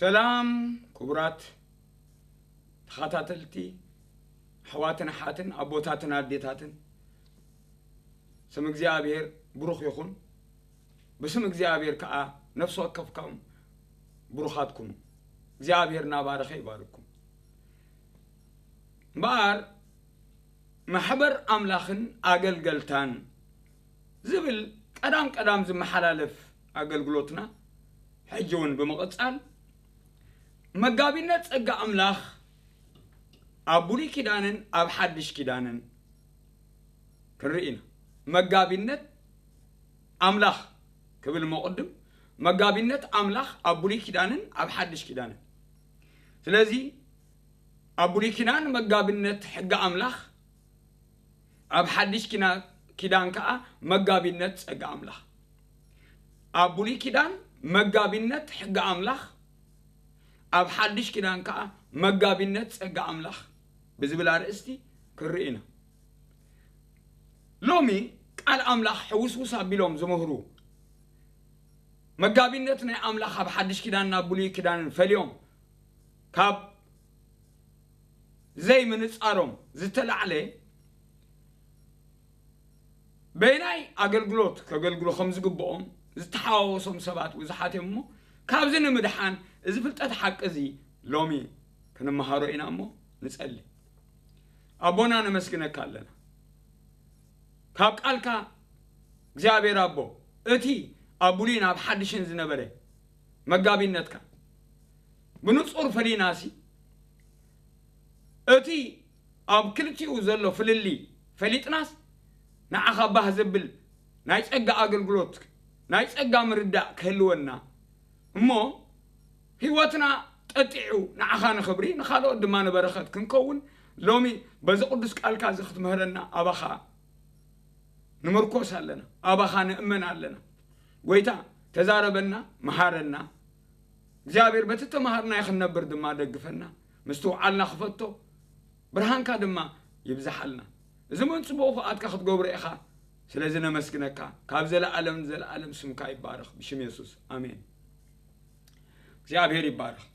ሰላም ክቡራት ተኸታተልቲ፣ ኣሕዋትን ኣሓትን፣ ኣቦታትን ኣዴታትን፣ ስም እግዚኣብሔር ብሩኽ ይኹን። ብስም እግዚኣብሔር ከዓ ነፍሲ ወከፍኩም ብሩኻት ኩኑ። እግዚኣብሔር እናባረኸ ይባርኩም። እምበኣር ማሕበር ኣምላኽን ኣገልገልታን ዝብል ቀዳም ቀዳም ዝመሓላለፍ ኣገልግሎትና፣ ሕጂ እውን ብምቕጻል፣ መጋቢነት ጸጋ ኣምላኽ ኣብ ብሉይ ኪዳንን ኣብ ሓድሽ ኪዳንን ክንርኢ ኢና። መጋቢነት ኣምላኽ ክብል እሞ ቅድም፣ መጋቢነት ኣምላኽ ኣብ ብሉይ ኪዳንን ኣብ ሓድሽ ኪዳንን። ስለዚ ኣብ ብሉይ ኪዳን መጋቢነት ሕጊ ኣምላኽ፣ ኣብ ሓድሽ ኪና-፣ ኪዳን ከኣ መጋቢነት ጸጋ ኣምላኽ። ኣብ ብሉይ ኪዳን መጋቢነት ሕጊ ኣምላኽ፣ ኣብ ሓድሽ ኪዳን ከኣ መጋቢነት ጸጋ ኣምላኽ ብዝብል ኣርእስቲ ክንርኢ ኢና። ሎሚ ቃል ኣምላኽ ሕውስውስ ኣቢሎም ዝምህሩ፣ መጋቢነት ናይ ኣምላኽ ኣብ ሓድሽ ኪዳን ናብ ብሉይ ኪዳንን ፈልዮም ካብ ዘይምንጻሮም ዝተላዕለ፣ በየናይ ኣገልግሎት ከገልግሉ ከም ዝግብኦም ዝተሓዋወሶም ሰባት ብዙሓት እዮም እሞ፣ ካብዚ ንምድሓን እዚ ፍልጠት ሓቂ እዚ ሎሚ ክንመሃሮ ኢና እሞ ንጸሊ። ኣቦና ነመስግነካ ኣለና። ካብ ቃልካ እግዚኣብሔር ኣቦ፣ እቲ ኣብ ብሉይን ኣብ ሓድሽን ዝነበረ መጋቢነትካ ብንጹር ፈሊናሲ፣ እቲ ኣብ ክልቲኡ ዘሎ ፍልልይ ፈሊጥናስ፣ ንዓኻ ባህ ዘብል ናይ ጸጋ ኣገልግሎት፣ ናይ ጸጋ ምርዳእ ክህልወና እሞ፣ ህይወትና ጠጢዑ ንዓኻ ንኽብሪ፣ ንኻልኦት ድማ ንበረኸት ክንከውን፣ ሎሚ በዚ ቅዱስ ቃልካ እዚ ክትምህረና ኣባኻ ንምርኮስ ኣለና፣ ኣባኻ ንእመን ኣለና። ጎይታ፣ ተዛረበና፣ መሃረና። እግዚኣብሔር፣ በቲ ተማሃርናዮ ክንነብር ድማ ደግፈና። ምስትውዓልና ክፈቶ፣ ብርሃንካ ድማ ይብዝሓልና። እዚ እውን ጽቡቕ ፍቓድካ ክትገብሮ ኢኻ። ስለዚ ነመስግነካ። ካብ ዘለኣለም ንዘለኣለም ስምካ ይባረኽ። ብሽም የሱስ። ኣሜን። እግዚኣብሔር ይባረኽ።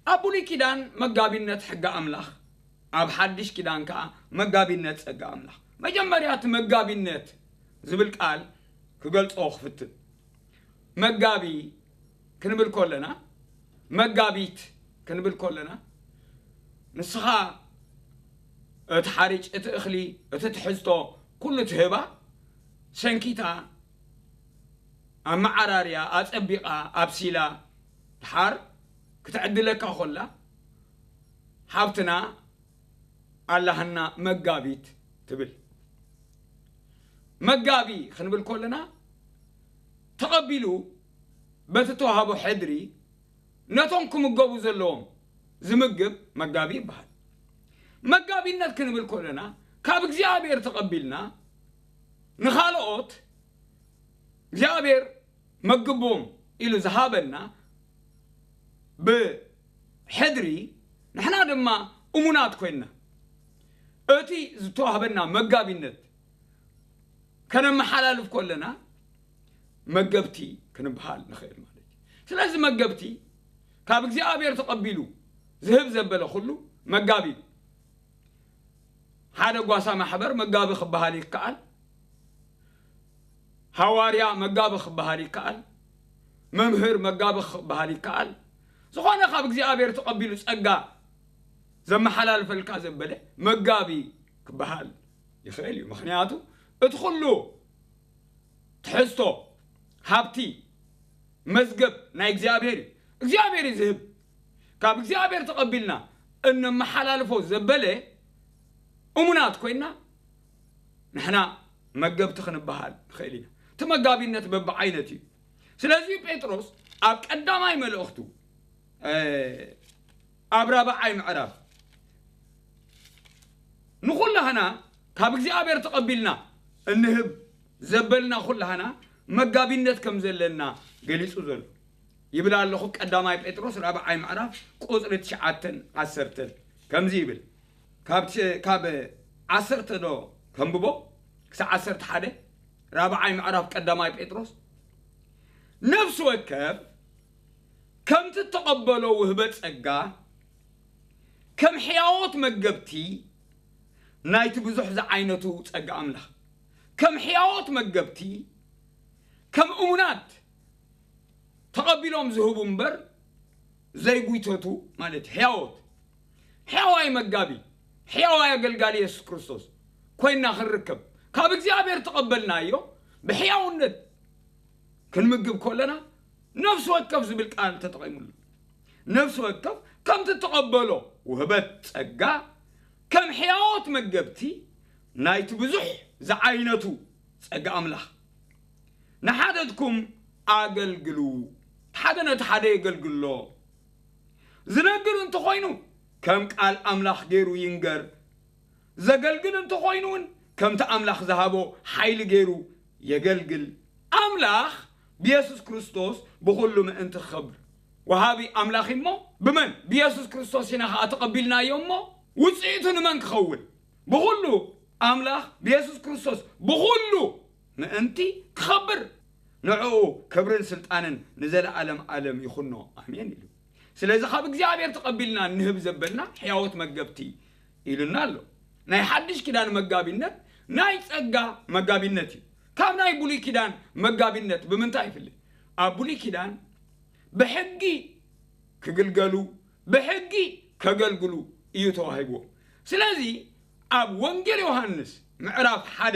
ኣብ ብሉይ ኪዳን መጋቢነት ሕጊ ኣምላኽ፣ ኣብ ሓድሽ ኪዳን ከኣ መጋቢነት ጸጋ ኣምላኽ። መጀመርያ እቲ መጋቢነት ዝብል ቃል ክገልጾ ክፍትን። መጋቢ ክንብል ከለና፣ መጋቢት ክንብል ከለና፣ ንስኻ እቲ ሓርጭ፣ እቲ እኽሊ፣ እቲ ትሕዝቶ፣ ኩሉ ትህባ፣ ሰንኪታ፣ ኣመዓራርያ፣ ኣጸቢቓ፣ ኣብሲላ፣ ድሓር ክትዕድለካ ኮላ፣ ሓብትና ኣላህና መጋቢት ትብል። መጋቢ ክንብል ከለና፣ ተቐቢሉ በቲ ተዋህቦ ሕድሪ ነቶም ክምገቡ ዘለዎም ዝምግብ መጋቢ ይበሃል። መጋቢነት ክንብል ከለና፣ ካብ እግዚኣብሔር ተቐቢልና ንኻልኦት እግዚኣብሔር መግቦም ኢሉ ዝሃበና ብሕድሪ፣ ንሕና ድማ እሙናት ኮይንና እቲ ዝተዋህበና መጋቢነት ከነመሓላልፍ ከለና መገብቲ ክንበሃል ንኽእል ማለት እዩ። ስለዚ መገብቲ ካብ እግዚኣብሔር ተቐቢሉ ዝህብ ዘበለ ኩሉ መጋቢ እዩ። ሓደ ጓሳ ማሕበር መጋቢ ክበሃል ይከኣል። ሃዋርያ መጋቢ ክበሃል ይከኣል። መምህር መጋቢ ክበሃል ይከኣል። ዝኾነ ካብ እግዚኣብሔር ተቐቢሉ ጸጋ ዘመሓላልፈልካ ዘበለ መጋቢ ክበሃል ይኽእል እዩ። ምኽንያቱ እቲ ኩሉ ትሕዝቶ፣ ሃብቲ፣ መዝገብ ናይ እግዚኣብሔር እዩ። እግዚኣብሔር እዩ ዝህብ። ካብ እግዚኣብሔር ተቐቢልና እነመሓላልፎ ዘበለ እሙናት ኮይና፣ ንሕና መገብቲ ክንበሃል ንኽእል ኢና። እቲ መጋቢነት በብዓይነት እዩ። ስለዚ ጴጥሮስ ኣብ ቀዳማይ መልእኽቱ፣ እ፣ ኣብ ራብዓይ ምዕራፍ፣ ንኹላህና ካብ እግዚኣብሔር ተቐቢልና እንህብ ዘበልና ኩላህና መጋቢነት ከም ዘለና ገሊጹ ዘሎ ይብል ኣለኹ። ቀዳማይ ጴጥሮስ ራብዓይ ምዕራፍ ቁጽሪ ትሽዓተን ዓሰርተን ከምዚ ይብል። ካብ ት-፣ ካብ ዓሰርተ ዶ ከንብቦ ክሳዕ ዓሰርተ ሓደ? ራብዓይ ምዕራፍ ቀዳማይ ጴጥሮስ፣ ነፍሲ ወከፍ ከምቲ እተቐበሎ ውህበት ጸጋ፣ ከም ሕያዎት መገብቲ ናይቲ ብዙሕ ዝዓይነቱ ጸጋ ኣምላኽ፣ ከም ሕያዎት መገብቲ፣ ከም እሙናት ተቐቢሎም ዝህቡ እምበር ዘይጉይተቱ ማለት እዩ። ሕያዎት፣ ሕያዋይ መጋቢ፣ ሕያዋይ ኣገልጋሊ የሱስ ክርስቶስ ኮይንና ክንርከብ፣ ካብ እግዚኣብሔር ተቐበልናዮ ብሕያውነት ክንምግብ ከለና፣ ነፍሲ ወከፍ ዝብል ቃል ተጠቒሙሉ። ነፍሲ ወከፍ ከምቲ እተቐበሎ ውህበት ጸጋ፣ ከም ሕያዎት መገብቲ ናይቲ ብዙሕ ዝዓይነቱ ጸጋ ኣምላኽ፣ ንሓደትኩም ኣገልግሉ፣ ሓደ ነቲ ሓደ የገልግሎ። ዝነግር እንተኾይኑ፣ ከም ቃል ኣምላኽ ገይሩ ይንገር። ዘገልግል እንተኾይኑ እውን፣ ከምቲ ኣምላኽ ዝሃቦ ሓይሊ ገይሩ የገልግል። ኣምላኽ ብየሱስ ክርስቶስ ብኹሉ ምእንቲ ክኸብር። ወሃቢ ኣምላኽ እሞ ብመን? ብየሱስ ክርስቶስ ኢና ኸዓ ተቐቢልናዮ እሞ፣ ውጽኢቱ ንመን ክኸውን? ብኹሉ ኣምላኽ ብየሱስ ክርስቶስ ብኹሉ ምእንቲ ክኸብር፣ ንዕኡ ክብርን ስልጣንን ንዘለኣለም ኣለም ይኹኖ። ኣሜን ኢሉ። ስለዚ ካብ እግዚኣብሔር ተቐቢልና ንህብ ዘበልና ሕያዎት መገብቲ ኢሉና ኣሎ። ናይ ሓድሽ ኪዳን መጋቢነት ናይ ጸጋ መጋቢነት እዩ። ካብ ናይ ብሉይ ኪዳን መጋቢነት ብምንታይ ይፍለ? ኣብ ብሉይ ኪዳን ብሕጊ ክግልገሉ፣ ብሕጊ ከገልግሉ እዩ ተዋሂብዎም። ስለዚ ኣብ ወንጌል ዮሃንስ ምዕራፍ ሓደ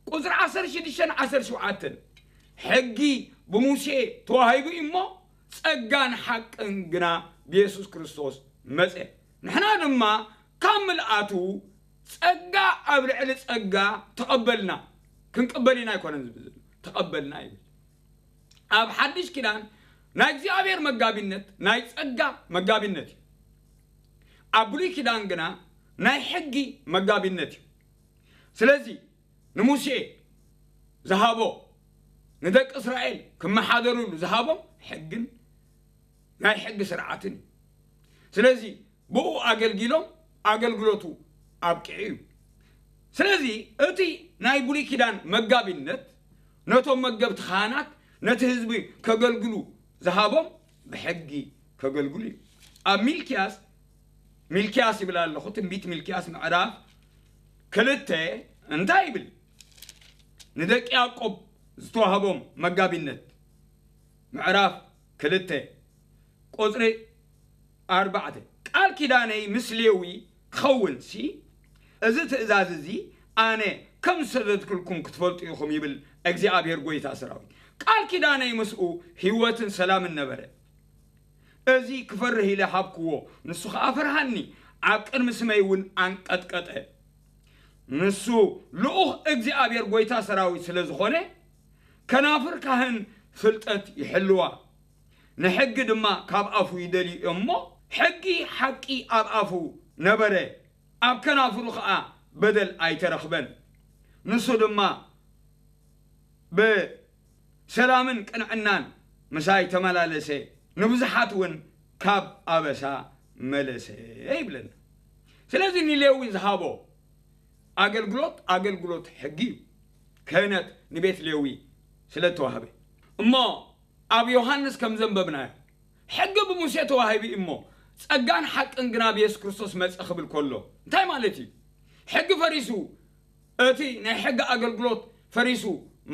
ቁጽሪ ዓሰርተ ሽዱሽተን ዓሰርተ ሸውዓተን፣ ሕጊ ብሙሴ ተዋሂቡ እዩ እሞ፣ ጸጋን ሓቅን ግና ብየሱስ ክርስቶስ መጸ። ንሕና ድማ ካብ ምልኣቱ ጸጋ ኣብ ልዕሊ ጸጋ ተቐበልና። ክንቅበል ኢና ኣይኮነን ዝብል ዘሎ፣ ተቐበልና ይብል። ኣብ ሓድሽ ኪዳን ናይ እግዚኣብሔር መጋቢነት ናይ ጸጋ መጋቢነት እዩ። ኣብ ብሉይ ኪዳን ግና ናይ ሕጊ መጋቢነት እዩ። ስለዚ ንሙሴ ዝሃቦ፣ ንደቂ እስራኤል ክመሓደሩሉ ዝሃቦም ሕግን ናይ ሕጊ ስርዓትን እዩ። ስለዚ ብኡ ኣገልጊሎም ኣገልግሎቱ ኣብቂዑ እዩ። ስለዚ እቲ ናይ ብሉይ ኪዳን መጋቢነት ነቶም መገብቲ ካህናት ነቲ ህዝቢ ከገልግሉ ዝሃቦም ብሕጊ ከገልግሉ እዩ። ኣብ ሚልክያስ፣ ሚልክያስ ይብል ኣለኹ፣ ትንቢት ሚልክያስ ምዕራፍ ክልተ እንታይ ይብል? ንደቂ ያዕቆብ ዝተዋህቦም መጋቢነት ምዕራፍ ክልተ ቁጽሪ ኣርባዕተ፣ ቃል ኪዳነይ ምስ ሌዊ ክኸውንሲ፣ እዚ ትእዛዝ እዚ ኣነ ከም ዝሰደድኩልኩም ክትፈልጡ ኢኹም ይብል እግዚኣብሔር ጐይታ ሰራዊት። ቃል ኪዳነይ ምስኡ ህይወትን ሰላምን ነበረ። እዚ ክፈርህ ኢለ ሃብክዎ፣ ንሱ ኸኣ ፈርሃኒ፣ ኣብ ቅድሚ ስመይ እውን ኣንቀጥቀጠ። ንሱ ልኡኽ እግዚኣብሔር ጐይታ ሰራዊት ስለ ዝኾነ፣ ከናፍር ካህን ፍልጠት ይሕልዋ፣ ንሕጊ ድማ ካብ ኣፉ ይደልዩ እዮም እሞ፣ ሕጊ ሓቂ ኣብ ኣፉ ነበረ፣ ኣብ ከናፍሩ ኸኣ በደል ኣይተረኽበን። ንሱ ድማ ብሰላምን ቅንዕናን ምሳይ ተመላለሰ፣ ንብዙሓት እውን ካብ ኣበሳ መለሰ ይብለና። ስለዚ ንሌዊ ዝሃቦ ኣገልግሎት፣ ኣገልግሎት ሕጊ እዩ። ክህነት ንቤት ሌዊ ስለ እተዋህበ። እሞ ኣብ ዮሃንስ ከም ዘንበብናዮ፣ ሕጊ ብሙሴ ተዋሂቡ እሞ፣ ጸጋን ሓቅን ግና ብየሱስ ክርስቶስ መጸ ክብል ከሎ፣ እንታይ ማለት እዩ? ሕጊ ፈሪሱ፣ እቲ ናይ ሕጊ ኣገልግሎት ፈሪሱ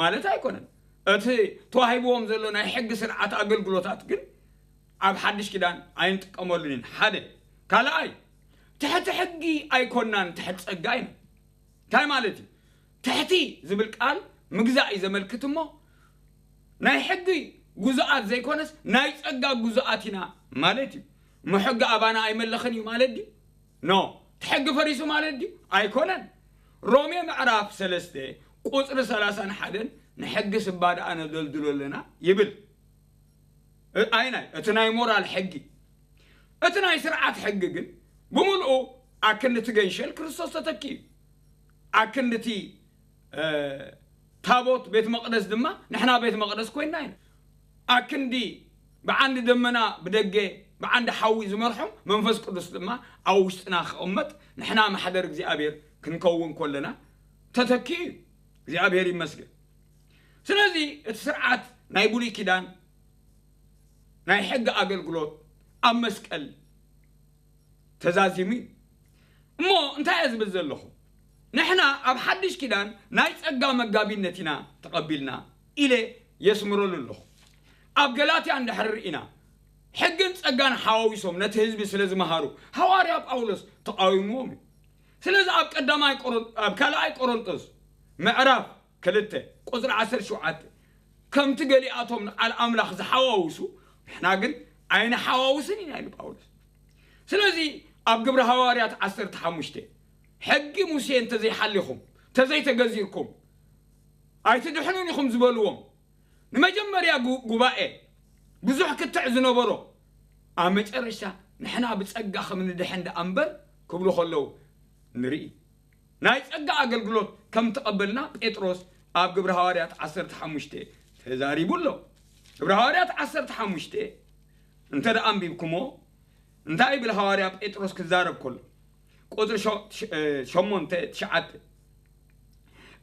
ማለት ኣይኮነን። እቲ ተዋሂብዎም ዘሎ ናይ ሕጊ ስርዓት ኣገልግሎታት ግን ኣብ ሓድሽ ኪዳን ኣይንጥቀመሉን ኢና። ሓደ። ካልኣይ፣ ትሕቲ ሕጊ ኣይኮናን፣ ትሕቲ ጸጋ ኢና። እንታይ ማለት እዩ? ትሕቲ ዝብል ቃል ምግዛእ እዩ ዘመልክት እሞ፣ ናይ ሕጊ ግዙኣት ዘይኮነስ ናይ ጸጋ ግዙኣት ኢና ማለት እዩ። እሞ ሕጊ ኣባና ኣይመለኽን እዩ ማለት ድዩ? ኖ። እቲ ሕጊ ፈሪሱ ማለት ድዩ? ኣይኮነን። ሮሜ ምዕራፍ ሰለስተ ቁጽሪ ሰላሳን ሓደን ንሕጊ ስባ ደኣ ነደልድሎ ኣለና ይብል። እ-፣ ኣይ ናይ፣ እቲ ናይ ሞራል ሕጊ። እቲ ናይ ስርዓት ሕጊ ግን ብምልኡ ኣክንዲ እቲ ገንሸል ክርስቶስ ተተኪኡ። ኣክንዲ እቲ፣ እ፣ ታቦት ቤት መቕደስ ድማ ንሕና ቤት መቕደስ ኮይንና ኢና። ኣክንዲ ብዓንዲ ደመና ብደገ፣ ብዓንዲ ሓዊ ዝመርሖም መንፈስ ቅዱስ ድማ ኣብ ውሽጥና ክቕመጥ፣ ንሕና ማሕደር እግዚኣብሔር ክንከውን ከለና ተተኪኡ እዩ። እግዚኣብሔር ይመስገን። ስለዚ እቲ ስርዓት ናይ ብሉይ ኪዳን ናይ ሕጊ ኣገልግሎት ኣብ መስቀል ተዛዚሙ እዩ። እሞ እንታይ እየ ዝብል ዘለኹ? ንሕና ኣብ ሓድሽ ኪዳን ናይ ጸጋ መጋቢነት ኢና ተቐቢልና ኢለ የስምረሉ ኣለኹ። ኣብ ገላትያ እንድሕር ርኢና፣ ሕግን ጸጋን ሓዋዊሶም ነቲ ህዝቢ ስለ ዝመሃሩ፣ ሃዋርያ ጳውሎስ ተቓዊምዎም እዩ። ስለዚ ኣብ ቀዳማይ ቆሮን-፣ ኣብ ካልኣይ ቆሮንቶስ ምዕራፍ ክልተ ቁጽሪ ዓሰርተ ሸውዓተ፣ ከምቲ ገሊኣቶም ንቓል ኣምላኽ ዝሓዋውሱ፣ ንሕና ግን ኣይንሓዋውስን ኢና ኢሉ ጳውሎስ። ስለዚ ኣብ ግብሪ ሃዋርያት ዓሰርተ ሓሙሽተ፣ ሕጊ ሙሴ እንተዘይሓሊኹም፣ እንተዘይተገዚርኩም፣ ኣይትድሕኑን ኢኹም ዝበልዎም፣ ንመጀመርያ ጉ-፣ ጉባኤ ብዙሕ ክትዕ ዝነበሮ፣ ኣብ መጨረሽታ ንሕና ብጸጋ ከም ንድሕን ደኣ እምበር ክብሉ ከለዉ ንርኢ። ናይ ጸጋ ኣገልግሎት ከም ተቐበልና ጴጥሮስ ኣብ ግብሪ ሃዋርያት ዓሰርተ ሓሙሽተ ተዛሪቡ ኣሎ። ግብሪ ሃዋርያት ዓሰርተ ሓሙሽተ እንተ ደኣ ኣንቢብኩሞ፣ እንታይ ይብል ሃዋርያ ጴጥሮስ ክዛረብ ከሎ? ቁጽሪ ሸ-፣ ሸ-፣ ሸሞንተ፣ ትሽዓተ፣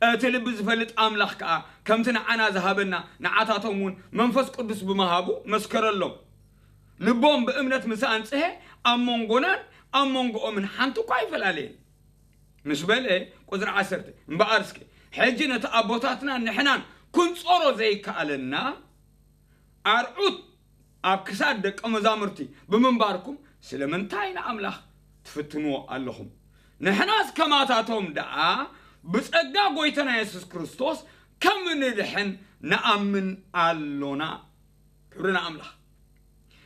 እቲ ልቢ ዝፈልጥ ኣምላኽ ከኣ ከምቲ ንዓና ዝሃበና ንዓታቶም እውን መንፈስ ቅዱስ ብምሃቡ መስከረሎም። ልቦም ብእምነት ምስ ኣንጽሀ፣ ኣብ መንጎናን ኣብ መንጎኦምን ሓንቲ እኳ ኣይፈላለየን። ምስ በለ፣ ቁጽሪ ዓሰርተ፣ እምበኣር እስከ ሕጂ ነቲ ኣቦታትና ንሕናን ክንጾሮ ዘይከኣለና ኣርዑት ኣብ ክሳድ ደቀ መዛሙርቲ ብምንባርኩም ስለምንታይ ንኣምላኽ ትፍትንዎ ኣለኹም? ንሕናስ ከማታቶም ደኣ ብጸጋ ጐይታና የሱስ ክርስቶስ ከም ንድሕን ንኣምን ኣሎና። ክብሪ ንኣምላኽ።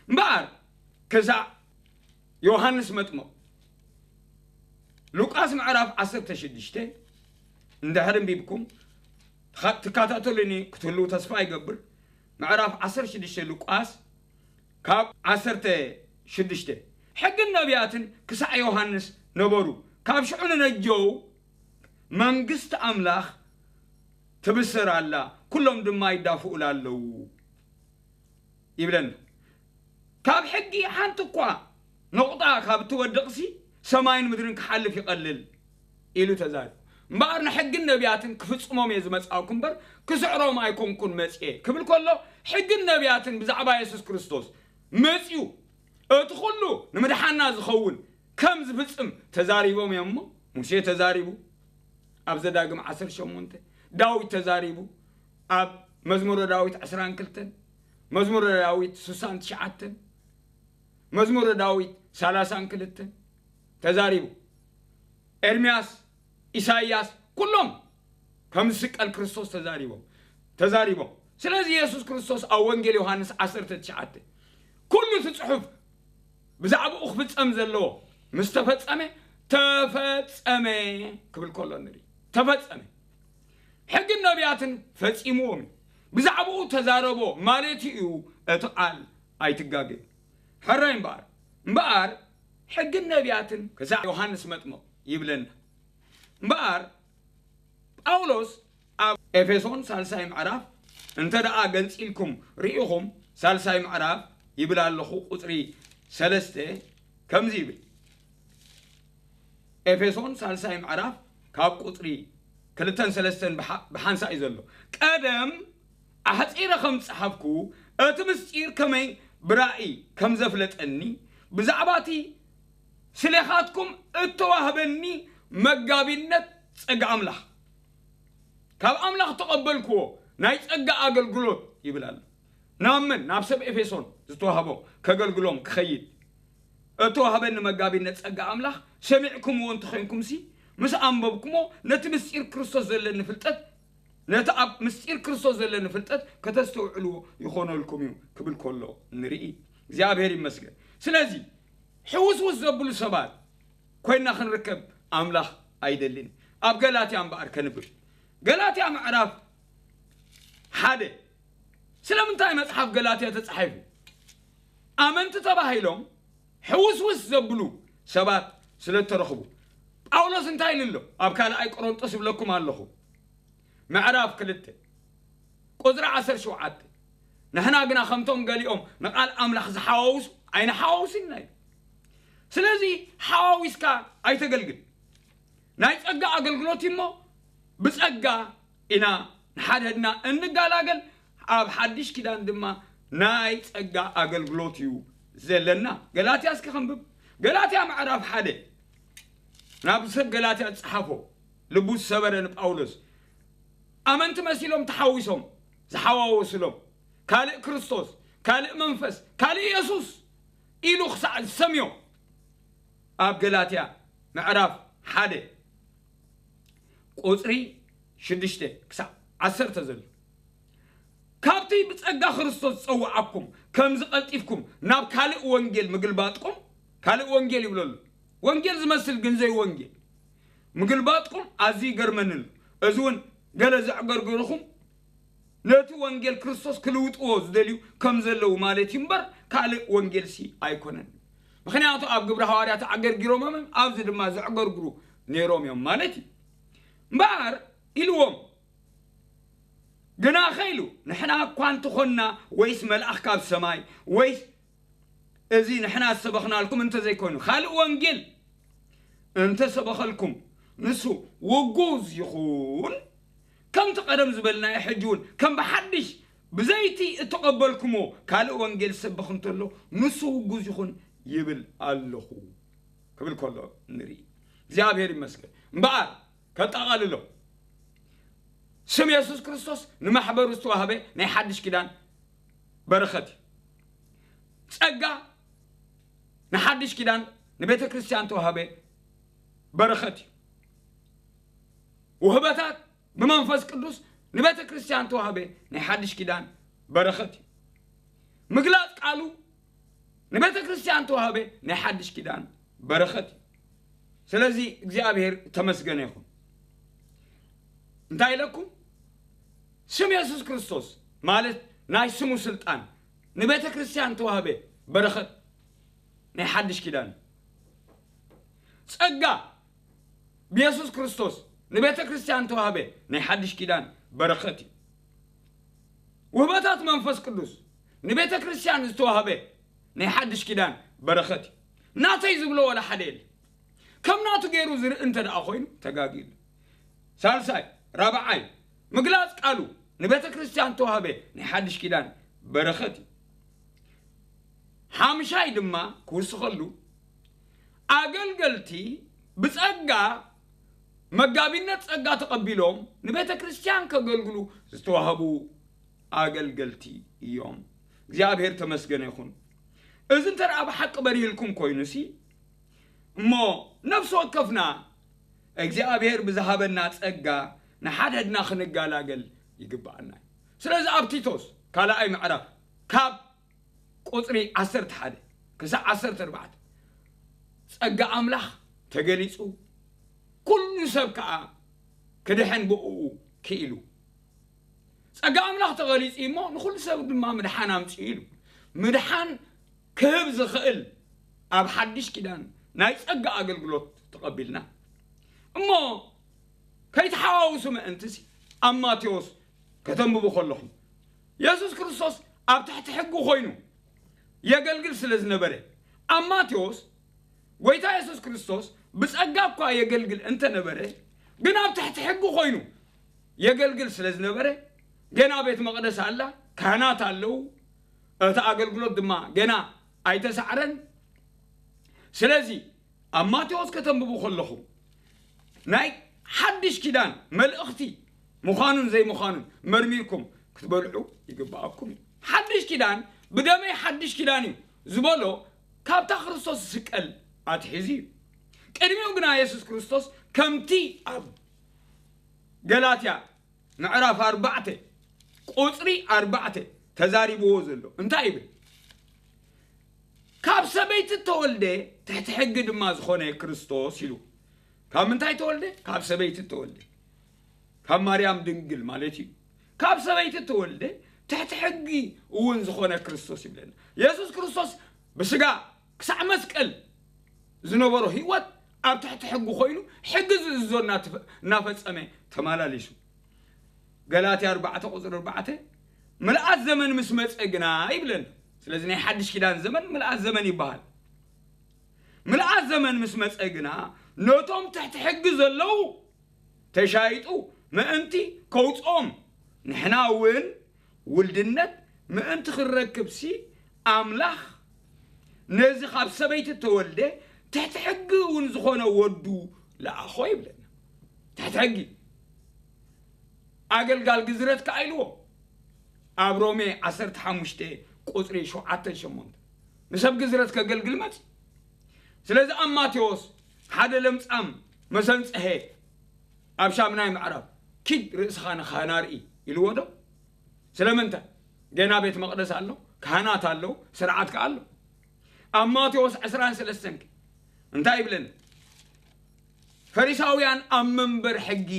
እምበኣር ክሳዕ ዮሃንስ መጥምቕ፣ ሉቃስ ምዕራፍ ዓሰርተ ሽዱሽተ እንድሕር ኣንቢብኩም ትኻ-፣ ትከታተሉኒ ክትህልዉ ተስፋ ይገብር። ምዕራፍ ዓሰርተ ሽዱሽተ ሉቃስ ካብ ዓሰርተ ሽዱሽተ፣ ሕግን ነቢያትን ክሳዕ ዮሃንስ ነበሩ፣ ካብ ሽዑ ንነጀው መንግስቲ ኣምላኽ ትብሰር ኣላ፣ ኩሎም ድማ ይዳፍኡላ ኣለዉ ይብለና። ካብ ሕጊ ሓንቲ እኳ ነቑጣ ካብ እትወድቕሲ ሰማይን ምድርን ክሓልፍ ይቐልል ኢሉ ተዛሪቡ። እምበኣር ንሕግን ነቢያትን ክፍጽሞም እየ ዝመጻእኩ እምበር ክስዕሮም ኣይኮንኩን መጽኤ ክብል ከሎ፣ ሕግን ነቢያትን ብዛዕባ የሱስ ክርስቶስ መጺኡ እቲ ኩሉ ንምድሓና ዝኸውን ከም ዝፍጽም ተዛሪቦም እዮም እሞ፣ ሙሴ ተዛሪቡ ኣብ ዘዳግም ዓሰርተ ሸሞንተ፣ ዳዊት ተዛሪቡ ኣብ መዝሙረ ዳዊት ዕስራን ክልተን፣ መዝሙረ ዳዊት ስሳን ትሽዓተን፣ መዝሙረ ዳዊት ሰላሳን ክልተን ተዛሪቡ። ኤርምያስ፣ ኢሳይያስ፣ ኩሎም ከም ዝስቀል ክርስቶስ ተዛሪቦም፣ ተዛሪቦም። ስለዚ የሱስ ክርስቶስ ኣብ ወንጌል ዮሃንስ ዓሰርተ ትሽዓተ፣ ኩሉ እቲ ጽሑፍ ብዛዕባኡ ክፍጸም ዘለዎ ምስ ተፈጸመ፣ ተፈጸመ ክብል ከሎ ንርኢ። ተፈጸመ። ሕግን ነቢያትን ፈጺምዎም እዩ። ብዛዕባኡ ተዛረቦ ማለት እዩ፣ እቲ ቃል ኣይትጋገ። ሕራይ እምበኣር፣ እምበኣር ሕግን ነቢያትን ክሳዕ ዮሃንስ መጥምቕ ይብለና። እምበኣር ጳውሎስ ኣብ ኤፌሶን ሳልሳይ ምዕራፍ እንተ ደኣ ገንጺልኩም ርኢኹም፣ ሳልሳይ ምዕራፍ ይብል ኣለኹ፣ ቁጽሪ ሰለስተ ከምዚ ይብል። ኤፌሶን ሳልሳይ ምዕራፍ ካብ ቁጽሪ ክልተን ሰለስተን ብሓ-፣ ብሓንሳእ እዩ ዘሎ። ቀደም ኣሕጺረ ከም ዝጸሓፍኩ፣ እቲ ምስጢር ከመይ ብራእይ ከም ዘፍለጠኒ፣ ብዛዕባ እቲ ስሌኻትኩም እተዋህበኒ መጋቢነት ጸጋ ኣምላኽ፣ ካብ ኣምላኽ ተቐበልክዎ ናይ ጸጋ ኣገልግሎት ይብል ኣሎ። ናብ መን? ናብ ሰብ ኤፌሶን ዝተዋህቦ ከገልግሎም ክኸይድ። እተዋህበኒ መጋቢነት ጸጋ ኣምላኽ ሰሚዕኩምዎ እንተኾይንኩምሲ፣ ምስ ኣንበብኩሞ፣ ነቲ ምስጢር ክርስቶስ ዘለኒ ፍልጠት፣ ነቲ ኣብ ምስጢር ክርስቶስ ዘለኒ ፍልጠት ከተስተውዕልዎ ይኾነልኩም እዩ ክብል ከሎ ንርኢ። እግዚኣብሔር ይመስገን። ስለዚ ሕውስውስ ዘብሉ ሰባት ኮይና ክንርከብ ኣምላኽ ኣይደልን። ኣብ ገላትያ እምበኣር ከንብብ። ገላትያ ምዕራፍ ሓደ። ስለምንታይ መጽሓፍ ገላትያ ተጻሒፉ? ኣመንቲ ተባሂሎም ሕውስውስ ዘብሉ ሰባት ስለ እተረኽቡ። ጳውሎስ እንታይ ኢሉ ኣሎ? ኣብ ካልኣይ ቆሮንጦስ ይብለኩም ኣለኹ። ምዕራፍ ክልተ ቁጽሪ ዓሰርተ ሸውዓተ፣ ንሕና ግና ከምቶም ገሊኦም ንቓል ኣምላኽ ዝሓዋውሱ ኣይንሓዋውስን ኢና ኢሉ። ስለዚ ሓዋዊስካ ኣይተገልግል። ናይ ጸጋ ኣገልግሎት እዩ እሞ ብጸጋ ኢና ንሓድሕድና እንገላገል፣ ኣብ ሓድሽ ኪዳን ድማ ናይ ጸጋ ኣገልግሎት እዩ ዘለና። ገላትያ እስኪ ከንብብ። ገላትያ ምዕራፍ ሓደ፣ ናብ ሰብ ገላትያ ዝጸሓፎ፣ ልቡ ዝሰበረ ንጳውሎስ፣ ኣመንቲ መሲሎም ተሓዊሶም ዝሓዋወስሎም፣ ካልእ ክርስቶስ፣ ካልእ መንፈስ፣ ካልእ የሱስ ኢሉ ክሳዕ ዝሰምዮ፣ ኣብ ገላትያ ምዕራፍ ሓደ ቁጽሪ ሽዱሽተ ክሳዕ ዓሰርተ ዘሎ፣ ካብቲ ብጸጋ ክርስቶስ ዝጸውዓኩም ከምዚ ቀልጢፍኩም ናብ ካልእ ወንጌል ምግልባጥኩም፣ ካልእ ወንጌል ይብለሉ፣ ወንጌል ዝመስል ግን ዘይ ወንጌል ምግልባጥኩም ኣዝዩ ይገርመኒ ኣሎ። እዚ እውን ገለ ዘዕገርገርኹም ነቲ ወንጌል ክርስቶስ ክልውጥዎ ዝደልዩ ከም ዘለዉ ማለት እዩ እምበር፣ ካልእ ወንጌልሲ ኣይኮነን። ምኽንያቱ ኣብ ግብረ ሃዋርያት ኣዕገርጊሮሞም እዮም፣ ኣብዚ ድማ ዘዕገርግሩ ነይሮም እዮም ማለት እዩ። እምበኣር ኢልዎም፣ ግናኸ ኢሉ፣ ንሕና እኳ እንተኾንና፣ ወይስ መልኣኽ ካብ ሰማይ፣ ወይስ እዚ ንሕና ዝሰበኽናልኩም እንተዘይኮይኑ፣ ካልእ ወንጌል እንተሰበኸልኩም፣ ንሱ ውጉዝ ይኹን። ከምቲ ቀደም ዝበልናዮ፣ ሕጂ እውን ከም ብሓድሽ ብዘይቲ እተቐበልኩምዎ ካልእ ወንጌል ዝሰብኽ እንተሎ፣ ንሱ ውጉዝ ይኹን ይብል ኣለኹ ክብል ከሎ ንርኢ። እግዚኣብሔር ይመስገን። እምበኣር፣ ከጠቓልሎ፣ ስም የሱስ ክርስቶስ ንማሕበሩ ዝተዋህበ ናይ ሓድሽ ኪዳን በረኸት እዩ። ጸጋ ንሓድሽ ኪዳን ንቤተ ክርስቲያን ተዋህበ በረኸት እዩ። ውህበታት ብመንፈስ ቅዱስ ንቤተ ክርስቲያን ተዋህበ ናይ ሓድሽ ኪዳን በረኸት እዩ። ምግላጽ ቃሉ ንቤተ ክርስቲያን ተዋህበ ናይ ሓድሽ ኪዳን በረኸት እዩ። ስለዚ እግዚኣብሔር ተመስገነ ይኹን። እንታይ ኢለኩም? ስም የሱስ ክርስቶስ ማለት ናይ ስሙ ስልጣን ንቤተ ክርስቲያን ተዋህበ በረኸት ናይ ሓድሽ ኪዳን። ጸጋ ብየሱስ ክርስቶስ ንቤተ ክርስቲያን ተዋህበ ናይ ሓድሽ ኪዳን በረኸት እዩ። ውህበታት መንፈስ ቅዱስ ንቤተ ክርስቲያን ዝተዋህበ ናይ ሓድሽ ኪዳን በረኸት እዩ። ናተይ ዝብሎ ዋላ ሓደ የለ። ከም ናቱ ገይሩ ዝርኢ እንተ ደኣ ኮይኑ ተጋጊሉ። ሳልሳይ፣ ራብዓይ፣ ምግላጽ ቃሉ ንቤተ ክርስቲያን ተዋህበ ናይ ሓድሽ ኪዳን በረኸት እዩ። ሓምሻይ ድማ ክውስኸሉ፣ ኣገልገልቲ ብጸጋ፣ መጋቢነት ጸጋ ተቐቢሎም ንቤተ ክርስቲያን ከገልግሉ ዝተዋህቡ ኣገልገልቲ እዮም። እግዚኣብሔር ተመስገነ ይኹን። እዚ እንተ ደኣ ብሓቂ በሪህልኩም ኮይኑሲ፣ እሞ ነፍሲ ወከፍና እግዚኣብሔር ብዝሃበና ጸጋ ንሓድሕድና ክንገላገል ይግብኣና እዩ። ስለዚ ኣብ ቲቶስ ካልኣይ ምዕራፍ ካብ ቁጽሪ ዓሰርተ ሓደ ክሳዕ ዓሰርተ ኣርባዕተ፣ ጸጋ ኣምላኽ ተገሊጹ፣ ኩሉ ሰብ ከኣ ክድሕን ብእኡ ክኢሉ። ጸጋ ኣምላኽ ተገሊጹ እሞ ንኹሉ ሰብ ድማ ምድሓን ኣምጺኡ ኢሉ። ምድሓን ክህብ ዝኽእል ኣብ ሓድሽ ኪዳን ናይ ጸጋ ኣገልግሎት ተቐቢልና። እሞ ከይተሓዋውሱ ምእንትሲ ኣብ ማቴዎስ ከተንብቡ ከለኹም፣ የሱስ ክርስቶስ ኣብ ትሕቲ ሕጊ ኮይኑ የገልግል ስለ ዝነበረ፣ ኣብ ማቴዎስ ጎይታ የሱስ ክርስቶስ ብጸጋ እኳ የገልግል እንተነበረ፣ ግን ኣብ ትሕቲ ሕጊ ኮይኑ የገልግል ስለ ዝነበረ፣ ገና ቤት መቕደስ ኣላ፣ ካህናት ኣለዉ፣ እቲ ኣገልግሎት ድማ ገና ኣይተሳዕረን። ስለዚ ኣብ ማቴዎስ ከተንብቡ ከለኹም፣ ናይ ሓድሽ ኪዳን መልእኽቲ ምዃኑን ዘይምዃኑን መርሚርኩም ክትበልዑ ይግብኣኩም እዩ። ሓድሽ ኪዳን፣ ብደመይ ሓድሽ ኪዳን እዩ ዝበሎ ካብታ ክርስቶስ ዝስቀል ኣትሒዙ እዩ። ቅድሚኡ ግና የሱስ ክርስቶስ ከምቲ ኣብ ገላትያ ምዕራፍ ኣርባዕተ ቁጽሪ ኣርባዕተ ተዛሪብዎ ዘሎ እንታይ ይብል? ካብ ሰበይቲ እተወልደ ትሕቲ ሕጊ ድማ ዝኾነ ክርስቶስ ኢሉ። ካብ ምንታይ ተወልደ? ካብ ሰበይቲ እተወልደ፣ ካብ ማርያም ድንግል ማለት እዩ። ካብ ሰበይቲ እተወልደ ትሕቲ ሕጊ እውን ዝኾነ ክርስቶስ ይብለና። የሱስ ክርስቶስ ብስጋ ክሳዕ መስቀል ዝነበሮ ህይወት ኣብ ትሕቲ ሕጊ ኮይኑ፣ ሕጊ ዝእዝዞ እናተፈ-፣ እናፈጸመ ተመላሊሱ። ገላትያ ኣርባዕተ ቁጽሪ ኣርባዕተ፣ ምልኣት ዘመን ምስ መጸ ግና ይብለና። ስለዚ ናይ ሓድሽ ኪዳን ዘመን ምልኣት ዘመን ይበሃል። ምልኣት ዘመን ምስ መጸ ግና፣ ነቶም ትሕቲ ሕጊ ዘለዉ ተሻይጡ ምእንቲ ከውጽኦም፣ ንሕና እውን ውልድነት ምእንቲ ክረክብሲ ኣምላኽ ነዚ ካብ ሰበይቲ እተወልደ ትሕቲ ሕጊ እውን ዝኾነ ወዱ ለኣኾ ይብለና። ትሕቲ ሕጊ ኣገልጋል ግዝረት ከኣ ኢልዎ ኣብ ሮሜ ዓሰርተ ሓሙሽተ ቁፅሪ ሸውዓተን ሸሞንተን ንሰብ ግዝረት ከገልግል መፅ። ስለዚ ኣብ ማቴዎስ ሓደ ለምፃም መሰንፀሄ ኣብ ሻምናይ ምዕራፍ ኪድ ርእስኻ ንኻህና ርኢ ኢልዎ ዶ? ስለምንታይ? ገና ቤት መቕደስ ኣሎ፣ ካህናት ኣለዉ፣ ስርዓት ከኣ ኣሎ። ኣብ ማቴዎስ ዕስራን ሰለስተን እንታይ ይብለና? ፈሪሳውያን ኣብ መንበር ሕጊ፣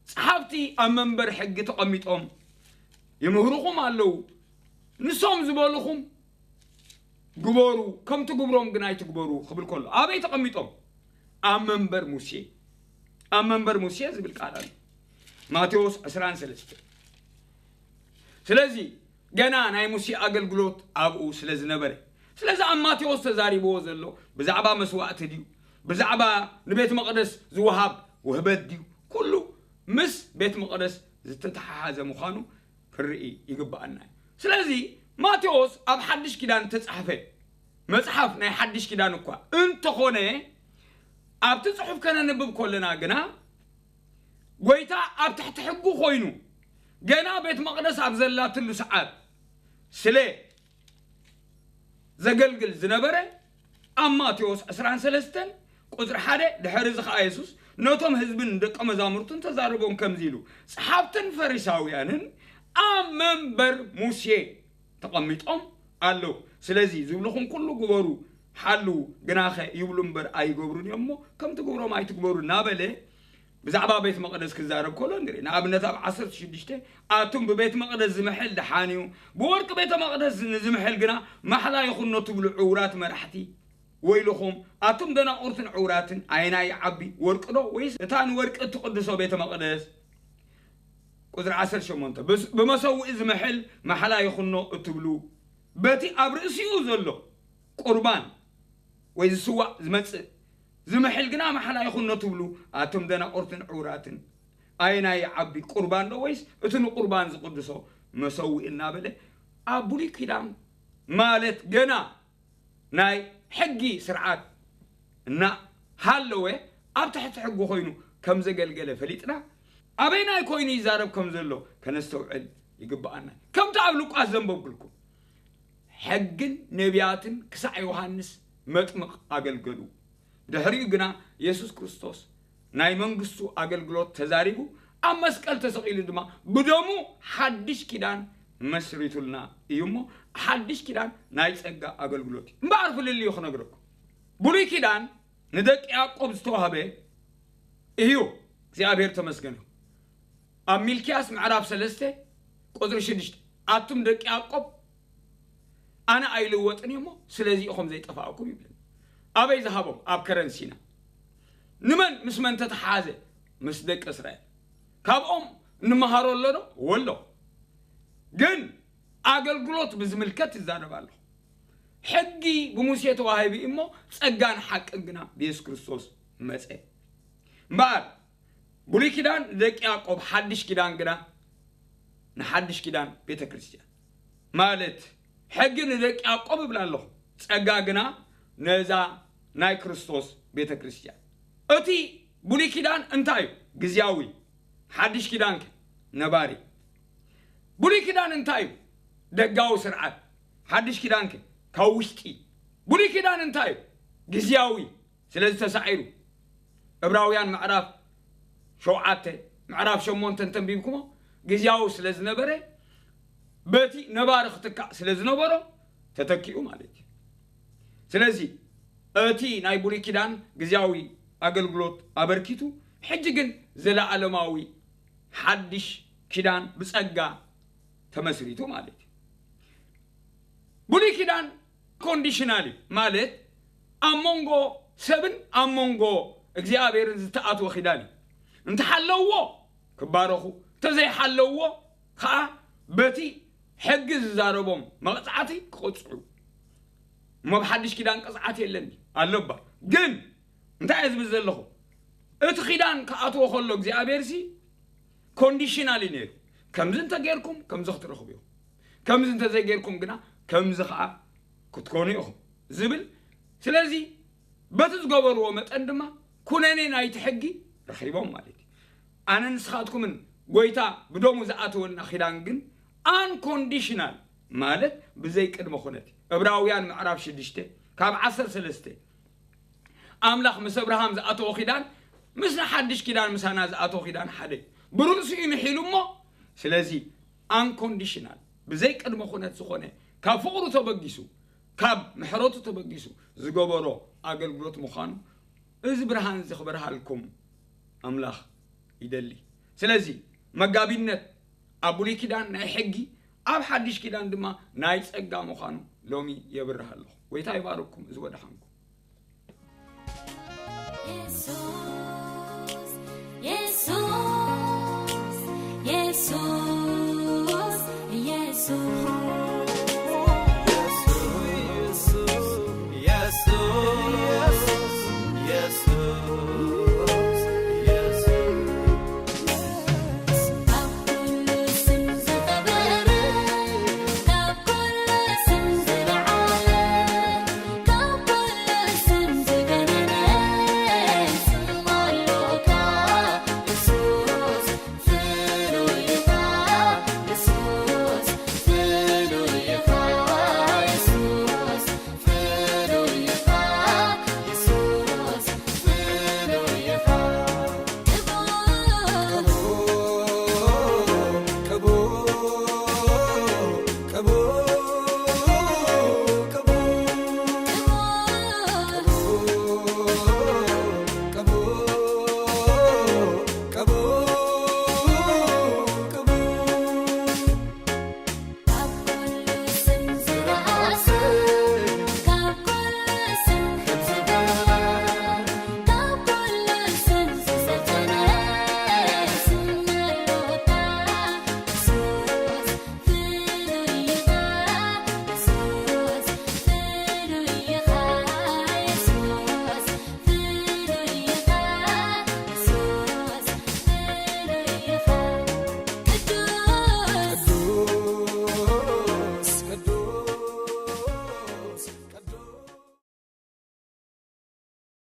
ጸሓፍቲ ኣብ መንበር ሕጊ ተቐሚጦም ይምህሩኹም ኣለዉ። ንሶም ዝበሉኹም ግበሩ፣ ከምቲ ግብሮም ግን ኣይትግበሩ ክብል ከሎ ኣበይ ተቐሚጦም? ኣብ መንበር ሙሴ። ኣብ መንበር ሙሴ ዝብል ቃል ኣሎ። ማቴዎስ ዕስራን ሰለስተን። ስለዚ ገና ናይ ሙሴ ኣገልግሎት ኣብኡ ስለ ዝነበረ፣ ስለዚ ኣብ ማቴዎስ ተዛሪብዎ ዘሎ ብዛዕባ መስዋእቲ ድዩ? ብዛዕባ ንቤት መቕደስ ዝወሃብ ውህበት ድዩ? ኩሉ ምስ ቤት መቕደስ ዝተተሓሓዘ ምዃኑ ክርኢ ይግብኣና እዩ። ስለዚ ማቴዎስ ኣብ ሓድሽ ኪዳን ተጻሕፈ መጽሓፍ ናይ ሓድሽ ኪዳን እኳ እንተኾነ፣ ኣብቲ ጽሑፍ ከነንብብ ከለና ግና ጎይታ ኣብ ትሕቲ ሕጉ ኮይኑ ገና ቤት መቕደስ ኣብ ዘላትሉ ሰዓት ስለ ዘገልግል ዝነበረ ኣብ ማቴዎስ ዕስራን ሰለስተን ቁጽሪ ሓደ፣ ድሕሪ እዚ ኸኣ የሱስ ነቶም ህዝብን ደቀ መዛሙርቱን ተዛረቦም ከምዚ ኢሉ፣ ጸሓፍትን ፈሪሳውያንን ኣብ መንበር ሙሴ ተቐሚጦም ኣለዉ። ስለዚ ዝብልኹም ኩሉ ግበሩ፣ ሓልዉ፣ ግናኸ ይብሉ እምበር ኣይገብሩን እዮም እሞ ከምቲ ግብሮም ኣይትግበሩ እናበለ ብዛዕባ ቤት መቕደስ ክዛረብ ከሎ ንርኢ። ንኣብነት ኣብ ዓሰርተ ሽዱሽተ ኣቱም ብቤት መቕደስ ዝምሕል ደሓን እዩ፣ ብወርቂ ቤተ መቕደስ ንዝምሕል ግና ማሕላ ይኹኖ ትብሉ ዕውራት መራሕቲ ወይልኹም ኣቱም ደናቑርትን ዕውራትን፣ ኣየናይ ይዓቢ ወርቂ ዶ ወይስ እታ ንወርቂ እትቕድሶ ቤተ መቕደስ? ቁፅሪ ዓሰርተ ሸሞንተ ብመሰውኢ ዝምሕል ማሕላ ይኹኖ እትብሉ በቲ ኣብ ርእሲኡ ዘሎ ቁርባን ወይ ዝስዋእ ዝመጽእ ዝምሕል ግና ማሕላ ይኹኖ ትብሉ ኣቱም ደናቑርትን ዕውራትን፣ ኣየናይ ይዓቢ ቁርባን ዶ ወይስ እቲ ንቁርባን ዝቕድሶ መሰውኢ እናበለ ኣብ ብሉይ ኪዳን ማለት ገና ናይ ሕጊ ስርዓት እናሃለወ ኣብ ትሕቲ ሕጊ ኮይኑ ከም ዘገልገለ ፈሊጥና ኣበይናይ ኮይኑ ይዛረብ ከም ዘሎ ከነስተውዕል ይግብኣና። ከምቲ ኣብ ሉቃስ ዘንበብኩልኩም ሕግን ነቢያትን ክሳዕ ዮሃንስ መጥምቕ ኣገልገሉ። ድሕሪኡ ግና የሱስ ክርስቶስ ናይ መንግስቱ ኣገልግሎት ተዛሪቡ ኣብ መስቀል ተሰቒሉ ድማ ብደሙ ሓድሽ ኪዳን መስሪቱልና እዩ እሞ ሓድሽ ኪዳን ናይ ጸጋ ኣገልግሎት እዩ። እምበኣር ፍልልዩ ክነግረኩም ብሉይ ኪዳን ንደቂ ያዕቆብ ዝተዋህበ እዩ። እግዚኣብሔር ተመስገን ይኹን። ኣብ ሚልክያስ ምዕራፍ ሰለስተ ቁፅሪ ሽዱሽተ ኣቱም ደቂ ያዕቆብ ኣነ ኣይልወጥን እየ እሞ ስለዚ ኢኹም ዘይጠፋእኩም ይብለና። ኣበይ ዝሃቦም? ኣብ ከረን ሲና። ንመን ምስ መን ተተሓዘ? ምስ ደቂ እስራኤል። ካብኦም እንመሃሮ ኣሎ ዶ? ወሎ። ግን ኣገልግሎት ብዝምልከት ይዛረብ ኣለኹ። ሕጊ ብሙሴ ተዋሂቡ እሞ ጸጋን ሓቅን ግና ብየሱስ ክርስቶስ መጸ። እምበኣር ብሉይ ኪዳን ንደቂ ያዕቆብ፣ ሓድሽ ኪዳን ግና ንሓድሽ ኪዳን ቤተ ክርስቲያን። ማለት ሕጊ ንደቂ ያዕቆብ እብል ኣለኹ፣ ጸጋ ግና ነዛ ናይ ክርስቶስ ቤተ ክርስቲያን። እቲ ብሉይ ኪዳን እንታይ እዩ? ግዝያዊ። ሓድሽ ኪዳንከ ነባሪ። ብሉይ ኪዳን እንታይ እዩ? ደጋዊ ስርዓት። ሓድሽ ኪዳንከ ካብ ውሽጢ። ብሉይ ኪዳን እንታይ እዩ? ግዝያዊ። ስለዚ ተሳዒሩ። ዕብራውያን ምዕራፍ ሸውዓተ ምዕራፍ ሸሞንተ እንተንቢብኩሞ ግዝያዊ ስለ ዝነበረ በቲ ነባሪ ክትካእ ስለ ዝነበሮ ተተኪኡ ማለት እዩ። ስለዚ እቲ ናይ ብሉይ ኪዳን ግዝያዊ ኣገልግሎት ኣበርኪቱ፣ ሕጂ ግን ዘለኣለማዊ ሓድሽ ኪዳን ብጸጋ ተመስሪቱ ማለት እዩ። ብሉይ ኪዳን ኮንዲሽናል እዩ፣ ማለት ኣብ መንጎ ሰብን ኣብ መንጎ እግዚኣብሔርን ዝተኣትወ ኪዳን እዩ። እንተሓለውዎ ክባረኹ፣ እንተዘይሓለውዎ ከዓ በቲ ሕጊ ዝዛረቦም መቕጻዕቲ ክቕጽዑ። እሞ ኣብ ሓድሽ ኪዳን ቅጽዓት የለን ኣሎ እባ። ግን እንታይ እየ ዝብል ዘለኹ? እቲ ኪዳን ክኣትዎ ከሎ እግዚኣብሔር ሲ ኮንዲሽናል እዩ ነይሩ። ከምዚ እንተጌርኩም ከምዚ ክትረኽቡ ኢኹም። ከምዚ እንተዘይጌርኩም ግና ከምዚ ከዓ ክትኮኑ ኢኹም ዝብል። ስለዚ በቲ ዝገበርዎ መጠን ድማ ኩነኔ ናይቲ ሕጊ ረኺቦም ማለት እዩ። ኣነ ንስኻትኩምን ጎይታ ብደሙ ዝኣተወልና ኪዳን ግን unconditional ማለት ብዘይ ቅድመ ኩነት። ዕብራውያን ምዕራፍ ሽዱሽተ ካብ ዓሰርተ ሰለስተ ኣምላኽ ምስ ኣብርሃም ዝኣተዎ ኪዳን ምስ ሓድሽ ኪዳን ምሳና ዝኣተዎ ኪዳን ሓደ እዩ። ብርእሱ እዩ ምሒሉ እሞ ስለዚ unconditional ብዘይ ቅድመ ኩነት ዝኾነ ካብ ፍቕሩ ተበጊሱ ካብ ምሕረቱ ተበጊሱ ዝገበሮ ኣገልግሎት ምዃኑ እዚ ብርሃን እዚ ክበርሃልኩም ኣምላኽ ይደሊ። ስለዚ መጋቢነት ኣብ ብሉይ ኪዳን ናይ ሕጊ ኣብ ሓድሽ ኪዳን ድማ ናይ ጸጋ ምዃኑ ሎሚ የብርህ ኣለኹ። ጎይታ ይባርኩም። እዚ ወደሓንኩም።